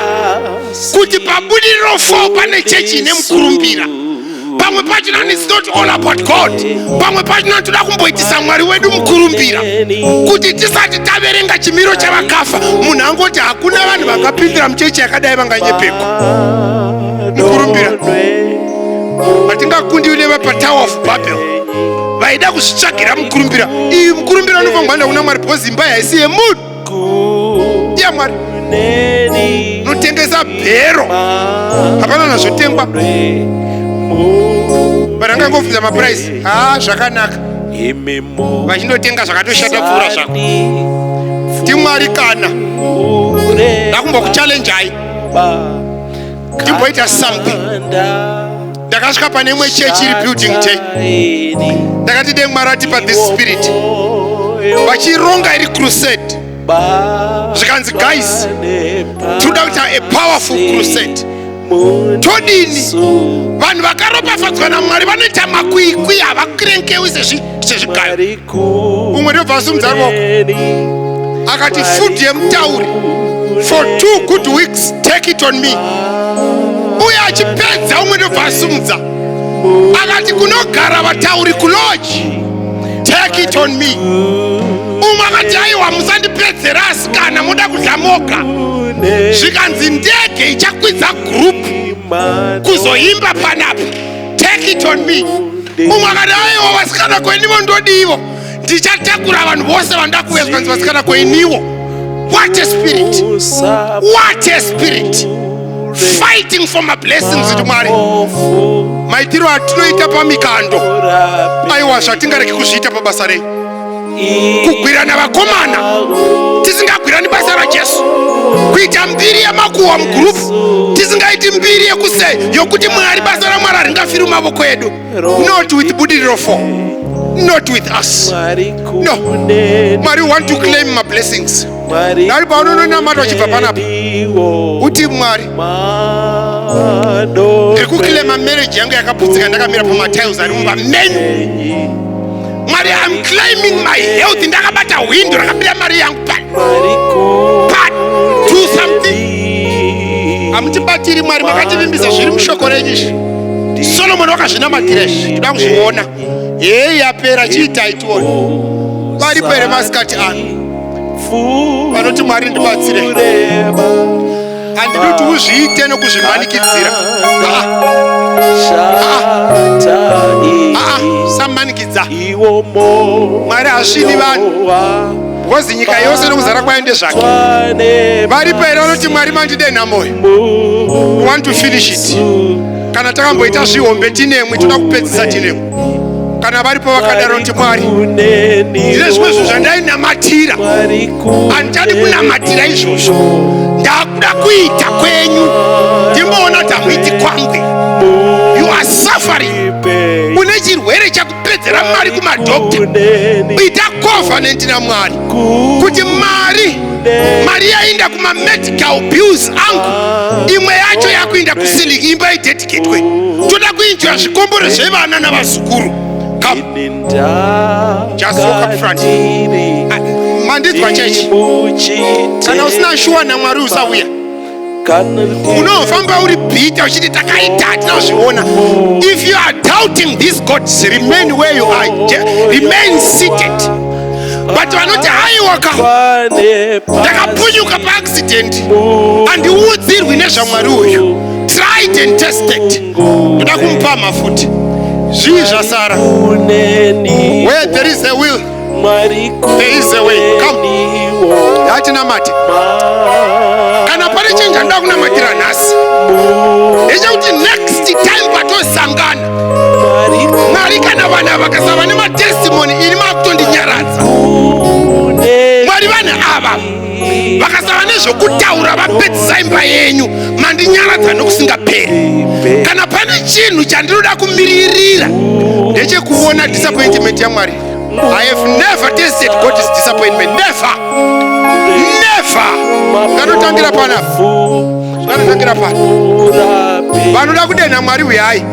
kuti paBudiriro 4 pane chechi ine mukurumbira." Pamwe pachona it's not all about God. Pamwe pachona toda kumboitisa Mwari wedu mukurumbira kuti tisati taverenga chimiro chavakafa, munhu angoti hakuna vanhu vangapindira muchechi yakadai vanganyepekwa. Mukurumbira hatingakundiwi nevapatower of Babel vaida kuzvitsvagira mukurumbira. Iyi mukurumbira unofanirwa kuenda kuna Mwari because imba haisi yemunhu, iya Mwari. Unotengesa bhero, hapana nazvotengwa. Vanhu vangangobvunza maprice, ha, zvakanaka, vachindotenga zvakatoshata pfuura zvako. Timwari kana ndakumbokuchallenjai timboita something. Ndakasvika pane imwe chechi iri building 10, ndakati dei Mwari atipa this spirit. Vachironga iri crusade, zvikanzi, "Guys, tinoda kuita a powerful crusade, todini?" Vanhu vakaropafadzwa naMwari vanoita makwikwi, havakirenkewi sezvigayo. Umwe ndobva asumudza ruoko akati, "Food yemutauri for For 2 good weeks, take it on me. Uye achipedza, umwe ndobva asumudza akati, "Kunogara vatauri kulodge, take it on me." Umwe akati, "Aiwa, musandipedzera asikana, muda kudya moga." Zvikanzi, "Ndege ichakwidza group kuzoimba panapa, take it on me." Umwe akati, "Aiwa, vasikana, kwenivo ndodivo, ndichatakura vanhu vose vanoda kuuya." Zvikanzi, "Vasikana, kwenivo." What a spirit! What a spirit! Fighting for my blessings. Kuti Mwari, maitiro atinoita pamikando, aiwa, zvatingareki kuzviita pabasa renyu, kugwirana vakomana tisingagwirani basa raJesu, kuita mbiri yemakuhwa mugroup tisingaiti mbiri yekuse yokuti Mwari, basa raMwari haringafiri mumavoko edu. Not with Budiriro 4, not with us, no. Mwari, want to claim my blessings. Nari paunononamata uchibva panapa, uti, "Mwari, ndiri kuclaima marriage yangu yakaputsika ndakamira pamatiles ari mumba menyu. Mwari, I'm claiming my health ndakabata hwindo rakabira mari yangu pano. But do something." Hamutibatiri, Mwari. Makativimbisa zviri mushoko renyu izvi. Solomoni wakazvinamatira izvi, toda kuzviona. Hei, yapera, chiitai tione. Varipo here masikati ano vanoti, "Mwari, ndibatsire"? Handidi kuti uzviite nokuzvimanikidzira. Aa, samanikidza. Mwari hasvini vanhu, because nyika yose nokuzara kwayo ndezvake. Varipo here vanoti, "Mwari, mandidenha mwoyo, we want to finish it. Kana takamboita zvihombe tinemwi, toda kupedzisa tinemwi"? Kana varipo vakadaro, nti, "Mwari, ndine zvimwe zvinhu zvandainamatira, handichadi kunamatira izvozvo, ndakuda kuita kwenyu, ndimboona kuti hamuiti kwangwe." You are suffering, une chirwere chakupedzera mari kumadhokta. Ita covenant naMwari kuti mari yainda kumamedical bills angu, imwe yacho yakuinda kuceiling, imba idedicatwe, toda kuenjoya zvikomboro zvevana navazukuru. Come, just walk up front. Ah, mandinzwa, chechi? Kana usina shuwa naMwari, usauya. Unofamba uri bitter uchiti, "Takaita, hatina kuzviona." If you are doubting this God, remain where you are, remain seated. But vanoti, "Haiwaka, ndakapunyuka paaccident, handiudzirwi nezvaMwari uyu, tried and tested, ndoda kumupa mafuti." Zvii zvasara? Where there is a will, there is a way. Come, yatinamate. Kana pane chinhu chandoda kunamatira nhasi, ndechekuti next time patosangana, Mwari, kana vanhu vakasava nematestimony, ini makutondinyaradza. Mwari, vanhu ava vakasava nezvokutaura vapedzisa imba yenyu, mandinyaradza nokusingaperi. Kana pane chinhu chandinoda kumiririra, ndechekuona disappointment yaMwari. I have never tasted God's disappointment, never, never. Nganotangira panapa, nganotangira pano. Vanoda kudenha Mwari, uyai.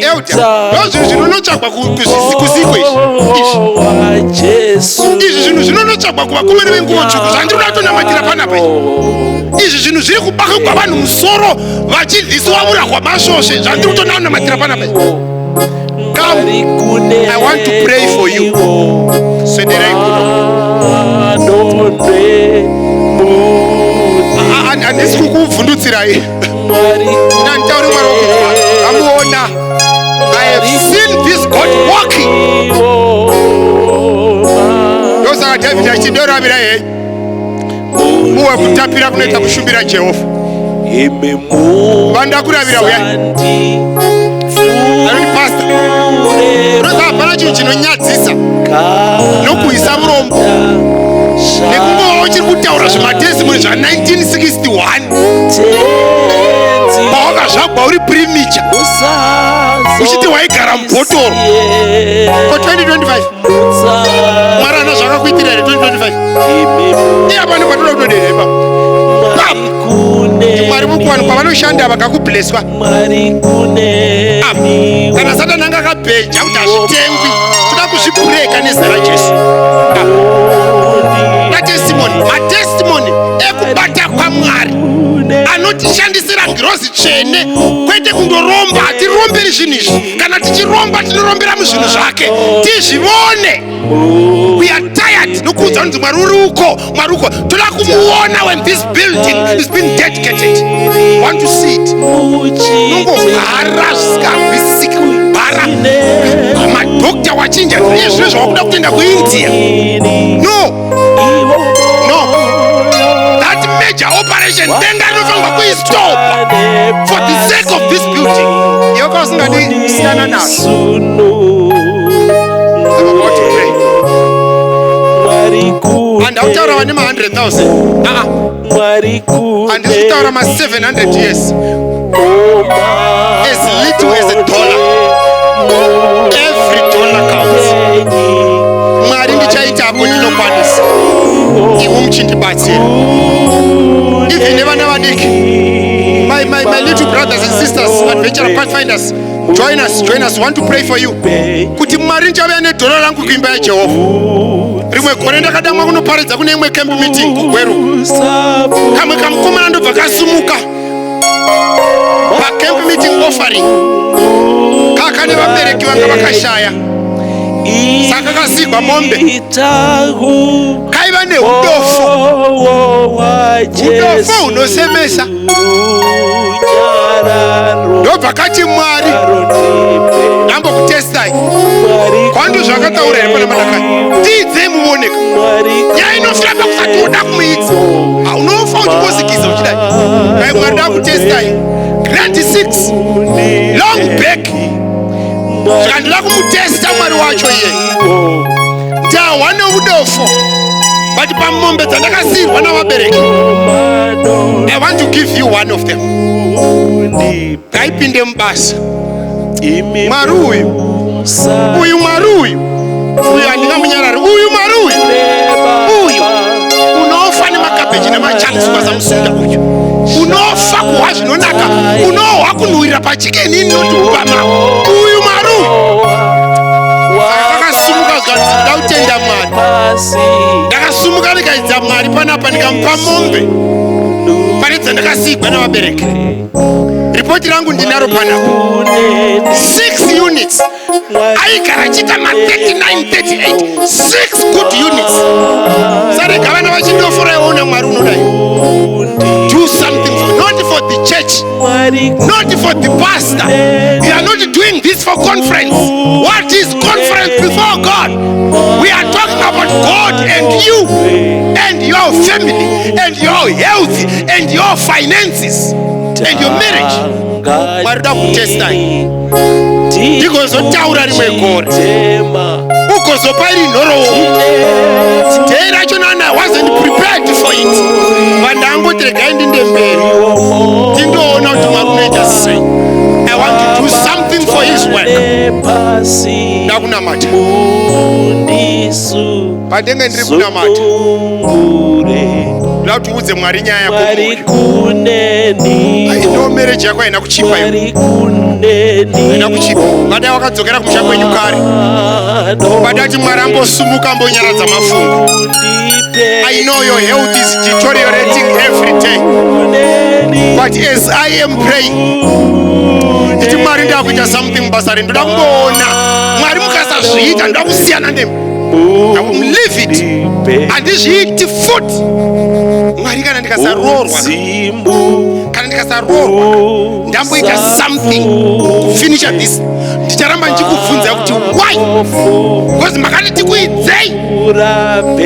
Elder, ndo zvinhu zvinonotsvagwa kusikwe izvi. Izvi zvinhu zvinonotsvagwa kuvakomana venguo tsvuku, zvandiri kuda kutonamatira panapa izvi. Izvi zvinhu zviri kubakigwa vanhu musoro vachidlisiwa ura hwamasvosve, zvandiri kutonamatira panapa izvi. Come, I want to pray for you. Swederai kuno. Handisi kukuvhundutsirai, nanditauri Mwari wokunzwa. Amuona, I have seen this God walking. Ndosaka David achiti, "Ndoravira hei muwe kutapira kunoita kushumbira Jehovha." Vanoda kuravira, uyai. Anoti, "Pastor," unoziva hapana chinhu chinonyadzisa nokuisa murombo nekungova uchiri kutaura zvematestimony zva1961, pawakazvagwa uri premature, uchiti waigara mubhotoro. Ko 2025, Mwari ana zvakakuitira here 2025? Iya, pano patoda kutodera ipapo. Mwari mukuwanikwa vanoshanda vakakubleswa. Apa kana Satani anga akabheja kuti hazvitengwi, toda kuzvibreaka nezita raJesu. Matestimony, matestimony. ngirozi tsvene kwete kundoromba. Hatiromberi zvinhu izvi. Kana tichiromba, tinorombera muzvinhu zvake, tizvivone. We are tired nokuudza kunzi Mwari uri uko, Mwari uko. Toda kumuona. When this building is being dedicated, want to see it. Unongovhara zvisingarwisisiki, kubhara madhokta wachinja iye zvino zvawakuda kutoenda kuIndia. No, that major operation, denga rinofanirwa kuistopa for the sake of this building. Iwe kausingadi, siyana nazvo. I'm about to pray. Handautaura vane ma100 000. Aa, handisi kutaura ma700 years. As little as a dollar, every dollar counts. Mwari, ndichaita apo ndinokwanisa, iwe muchindibatsira, even nevana vadiki. My little brothers and sisters, adventurer pathfinders, join us, join us. Want to pray for you kuti Mwari, ndichauya nedhora rangu kuimba yaJehovha. Rimwe gore ndakadamwa kunoparidza kune imwe camp meeting kuGweru. Kamwe kamukomana ndobva kasumuka pacamp meeting offering. Kakane vabereki vanga vakashaya, saka kasigwa mombe. Kaiva neudofo, udofo hunosemesa. Ndobva kati, "Mwari, ndambokutestai kwando zvakataura here pana manakai? Tiidzei muoneka." Nyaya inofira pakusati woda kumuidza. Unofa uchingozikiza uchidai. Kai, "Mwari, ndakutestai." Grade 6, long back. Zvikandoda kumutesta Mwari wacho iye. Ndahwa neudofo, but pamombe dzandakasiyirwa navabereki, I want to give you one of them. Ngaipinde mubasa. Mwari uyu, uyu Mwari uyu, uyu handingamunyarari. Uyu Mwari uyu, uyu unofa nemakabheji nemachanks ukasamusunda. Uyu unofa kuhwa zvinonaka, unohwa kunhuhwirira pachicken inoti upama. Uyu Mwari uyu. Saka kakasumuka, zvikanzi, "Nda kutenda Mwari." Ndakasumuka, ndikaidza Mwari panapa, ndikamupa mombe pane dzandakasigwa navabereki. Ripoti rangu ndinaro panapa, 6 units. Aigara achiita ma39 38, 6 good units. Sarega vana vachindofora. Iwaona Mwari unodai. Do something for, not for the church, not for the pastor. You are not doing this for conference. What is conference before God? We are talking about God and you and your family and your health and your finances and your marriage. Mwari, da kutestai, ndigozotaura rimwe gore, ugozopa iri nhoroondo. Day racho nana I wasn't prepared for it, vandangoti regai ndinde mberi, tindoona kuti Mwari unoita sei. I want to do something for his work. Ndakunamata. Pandenge ndiri kunamata, ndoda kuti uudze Mwari nyaya yako mumoyo. Ino marriage yako haina kuchipa iyo, haina kuchipa. Vadai wakadzokera kumusha kwenyu kare. Vadati Mwari ambosumuka, ambonyaradza mafungu. I know your health is deteriorating every day, but as I am praying, nditi, "Mwari, ndakuita something mubasa renyu. Ndoda kungoona Mwari mukasazviita, ndoda kusiyana nemi. I will leave it, handizviiti futi. Mwari, kana ndikasaroorwa, kana ndikasaroorwa, ndamboita something kufinisha this, ndicharamba ndichikubvunza kuti why, because makati tikuidzei."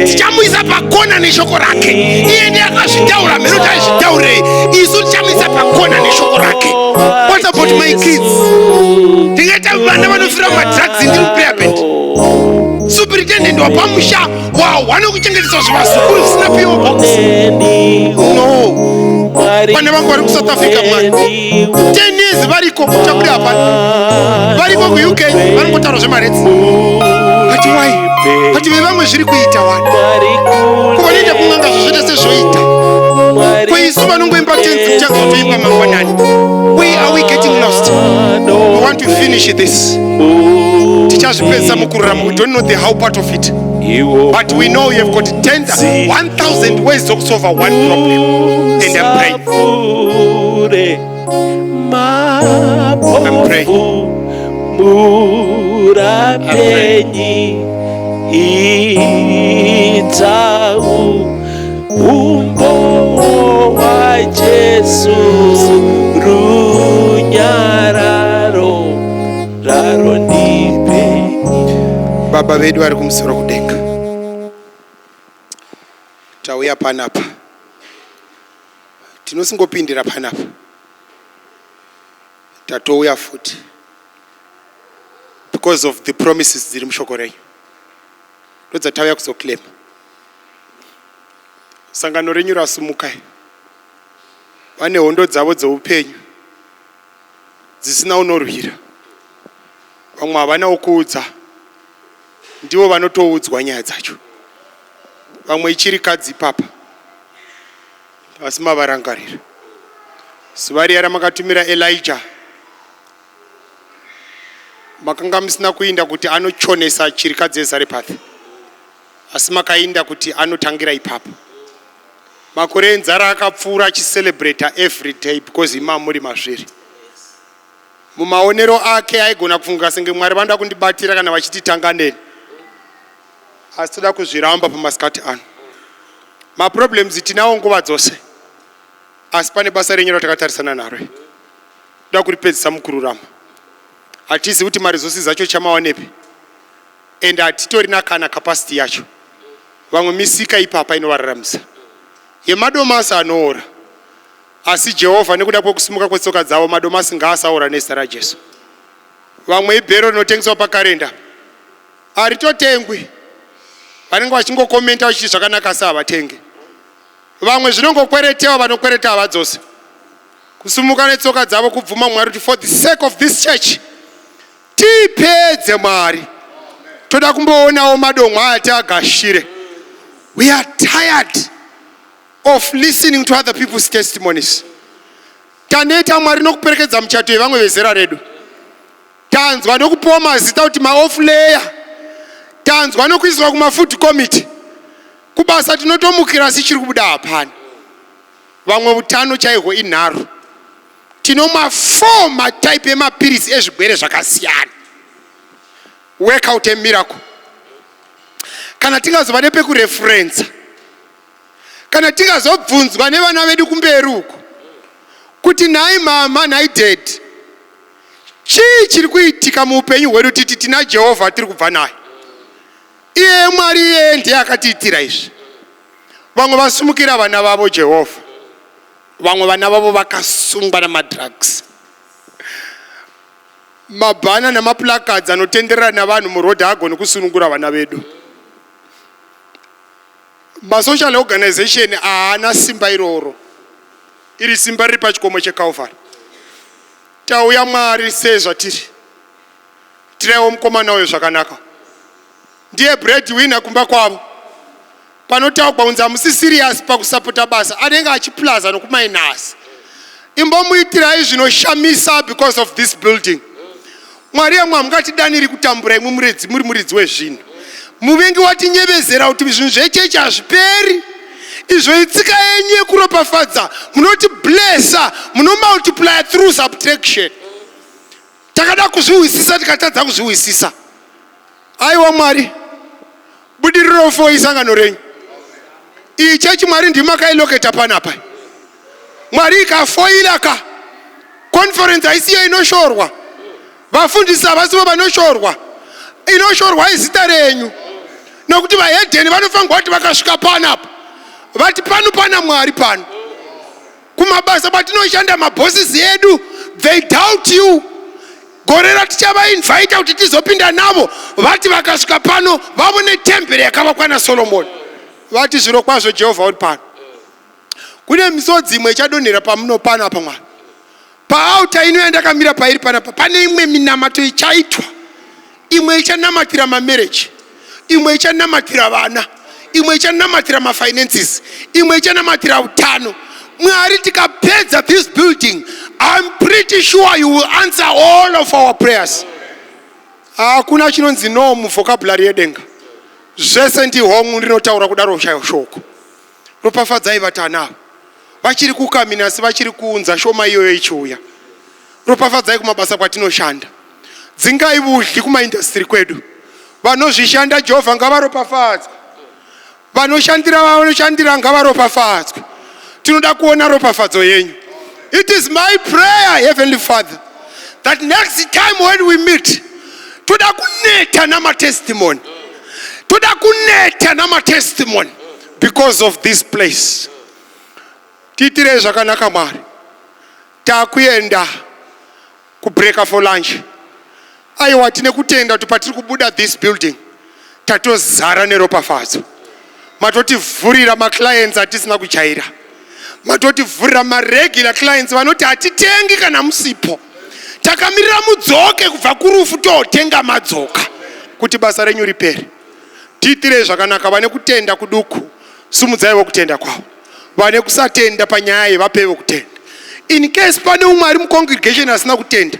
Tichamuisa pakona neshoko rake. Iye ndiye akazvitaura, mheno taizvitaurei. Isu tichamuisa pakona neshoko rake. What about my kids? Ndingaita vana vanofira mumadrugs ndiri muprayer band? Superintendent wapamusha wahwa nekuchengeteswa zvivazukuru zvisina P.O box? No. Vana vangu vari kuSouth Africa, Mwari, 10 years variko, chakuti hapana. Variko kuUK, vanongotaura zvemaretsi. But why? But vevamwe zviri kuita wani kuvanoenda kun'anga, zvozvoita sezvoita. Kweisu vanongoimba tenzi muchange watoimba mangwanani. Where are we getting lost? We want to finish this. Tichazvipedzisa mukururama. We don't know the how part of it, but we know you have got 10 1000 ways of solve one problem, and I'm praying. Mapofu murapenyi itau umbo waJesu runyararo raro ndipe. Baba vedu vari kumusoro kudenga, tauya panapa, tinosingopindira panapa, tatouya futi because of the promises dziri mushoko renyu. Ndodzatauya kuzoclaima. Sangano renyu rasumukai, vane hondo dzavo dzeupenyu dzisina unorwira. Vamwe havana wokuudza, ndivo vanotoudzwa nyaya dzacho. Vamwe ichiri kadzi ipapa, asi mavarangarira zuva riya ramakatumira Elijah. Makanga musina kuinda kuti anochonesa chirikadzi yeZarepath, asi makainda kuti anotangira ipapo. Makore enzara akapfuura achicelebrata every day because ima muri mazviri. Mumaonero ake aigona kufunga senge Mwari vanoda kundibatira kana vachiti tanga neni, asi toda kuzviramba pamasikati ano. Maproblems tinawo nguva dzose, asi pane basa renyu ratakatarisana naro, toda kuripedzisa mukururama. Hatizivi kuti maresources acho chamawanepi, and hatitorina kana capacity yacho. Vamwe misika ipapa inovararamisa yemadomasi anoora, asi Jehovha, nekuda kwekusimuka kwetsoka dzavo, madomasi ngaasaora nezita raJesu. Vamwe ibhero rinotengeswa pakarenda, haritotengwi. Vanenge vachingokomenta vachiti zvakanaka, asi havatengi. Vamwe zvinongokweretewa, vanokwereta havadzose. Kusimuka netsoka dzavo kubvuma Mwari kuti for the sake of this church tiipedze. Mwari, toda kumboonawo madomwa aya tiagashire. We are tired of listening to other people's testimonies. Taneta, Mwari, nokuperekedza muchato yevamwe vezera redu. Tanzwa nokupiwa mazita kuti maoff-layer, tanzwa nokuiswa kumafood committee. Kubasa tinotomukira, asi chiri kubuda hapana. Vamwe utano chaihwo inharo, tinomwa 4 matype emapirisi ezvigwere zvakasiyana. Work out a miracle. Kana tingazova nepekureferensa, kana tingazobvunzwa nevana vedu kumberi uko kuti, "Nhai mama, nhai daddy, chii chiri kuitika muupenyu hwedu?" Titi tina Jehovha tiri kubva naye. Iye Mwari iyeye ndiye akatiitira izvi. Vamwe vasumukira vana vavo, Jehovha. Vamwe vana vavo vakasungwa namadrugs. Mabhana namaplacards anotenderera navanhu murodhi haagoni kusunungura vana vedu. Masocial organization haana simba iroro. Iri simba riri pachikomo cheCalvary. Tauya, Mwari, sezvatiri. Tiraiwo mukomana uyo zvakanaka. Ndiye bread winner kumba kwavo. Panotaugwa kunzi hamusi serious pakusapota basa, anenge achiplaza nokumainasi. Imbomuitirai zvinoshamisa because of this building. Mwari, yamwe hamungatidaniri kutambura imwe muredzi, muri muridzi wezvinhu. Muvengi watinyevezera kuti zvinhu zvechechi hazviperi. Izvo itsika yenyu yekuropafadza, munoti blessa, munomultiply through subtraction. Takada kuzvihwisisa, tikatadza kuzvihwisisa. Aiwa Mwari, budiriro fo isangano renyu iyi chechi. Mwari, ndimi makailoketa panapa. Mwari, ikafoila ka conference, haisiyo inoshorwa, vafundisi havasivo vanoshorwa, inoshorwa izita renyu, nokuti vahedheni vanofanirwa kuti vakasvika panapa vati, "Pano pana Mwari." Pano kumabasa kwatinoshanda, mabosses edu, they doubt you. Gore ratichavainvita kuti tizopinda navo, vati vakasvika pano vavone temberi yakavakwa naSolomoni, vati, "Zviro kwazvo Jehovha uri pano." Kune misodzi imwe ichadonhera pamuno panapa, Mwari. Paaltar ino yandakamira pairi panapa, pane imwe minamato ichaitwa. Imwe ichanamatira mamarriage, imwe ichanamatira vana, imwe ichanamatira mafinances, imwe ichanamatira utano. Mwari, tikapedza this building, I'm pretty sure you will answer all of our prayers. Hakuna chinonzi no muvocabulary yedenga. Zvese ndihongu, ndinotaura kudaro shoko. Ropafadzai vatana ava. Vachiri kukamina asi vachiri kuunza shoma iyoyo ichiuya. Ropafadzai kumabasa kwatinoshanda. Dzingai vudyi kumaindastiri kwedu. Vanozvishanda Jehovha ngavaropafadzwe. Vanoshandira vanoshandira ngavaropafadzwe. Tinoda kuona ropafadzo yenyu. It is my prayer, Heavenly Father, that next time when we meet, toda kuneta namatestimony. Toda kuneta namatestimony because of this place. Tiitirei zvakanaka Mwari. Takuenda kubreaker for lunch. Aiwa, tine kutenda kuti patiri kubuda this building tatozara neropafadzo. Matotivhurira maclients atisina kujaira. Matotivhurira maregular clients vanoti hatitengi kana musipo. Takamirira mudzoke kubva kurufu totenga madzoka kuti basa renyu ripere. Tiitirei zvakanaka. Vane kutenda kuduku, sumudzaiwo kutenda kwavo. Vane kusatenda panyaya iyi, vapewo kutenda. In case pane umwe ari mucongregation asina kutenda,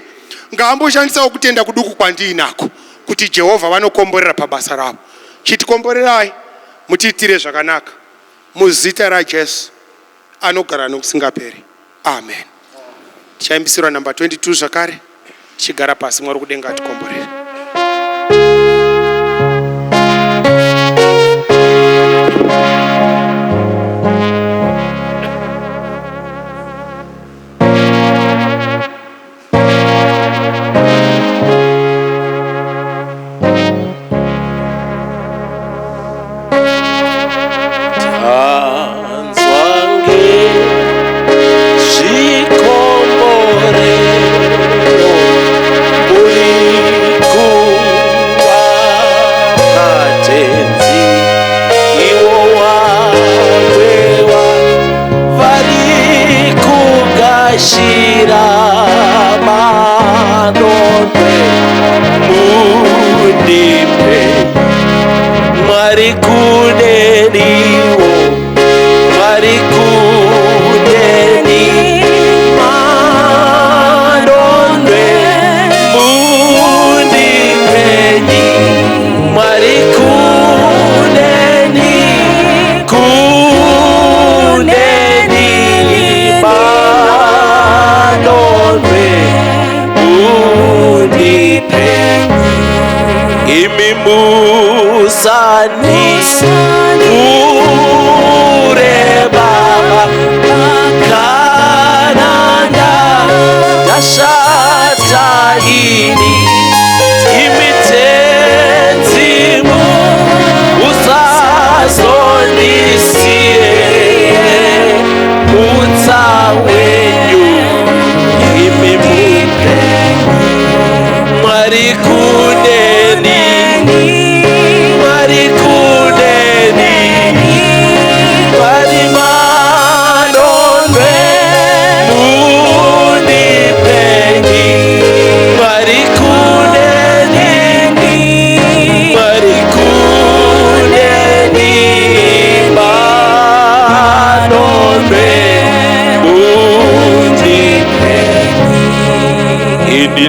ngaamboshandisawo kutenda kuduku kwandiinako kuti Jehovha vanokomborera pabasa ravo. Chitikomborerai, mutiitire zvakanaka muzita raJesu anogara nokusingaperi, amen. Tichaimbisirwa namba 22 zvakare tichigara pasi. Mwari kudenga atikomborere. Tanzwa ngezvikomborero muri kuvapa Tenzi, iwo wamwewa vari kugashira manonwe. Mundipe, Mwari, kuneniwo, Mwari, kuneni manonwe. Mundipenyi, Mwari, kuneni, kuneni manonwe. Mundipenyi imi, musani ure Baba, kana ndashata ini, imi Tenzimu usazondisiye. Mutsa wenyu imi mupe, Mwari, kuneni, Mwari, kuneni, Mwari, manonwe. Mundipenyi, Mwari, kuneni, Mwari, kuneni manonwe. Mundipenyi ini.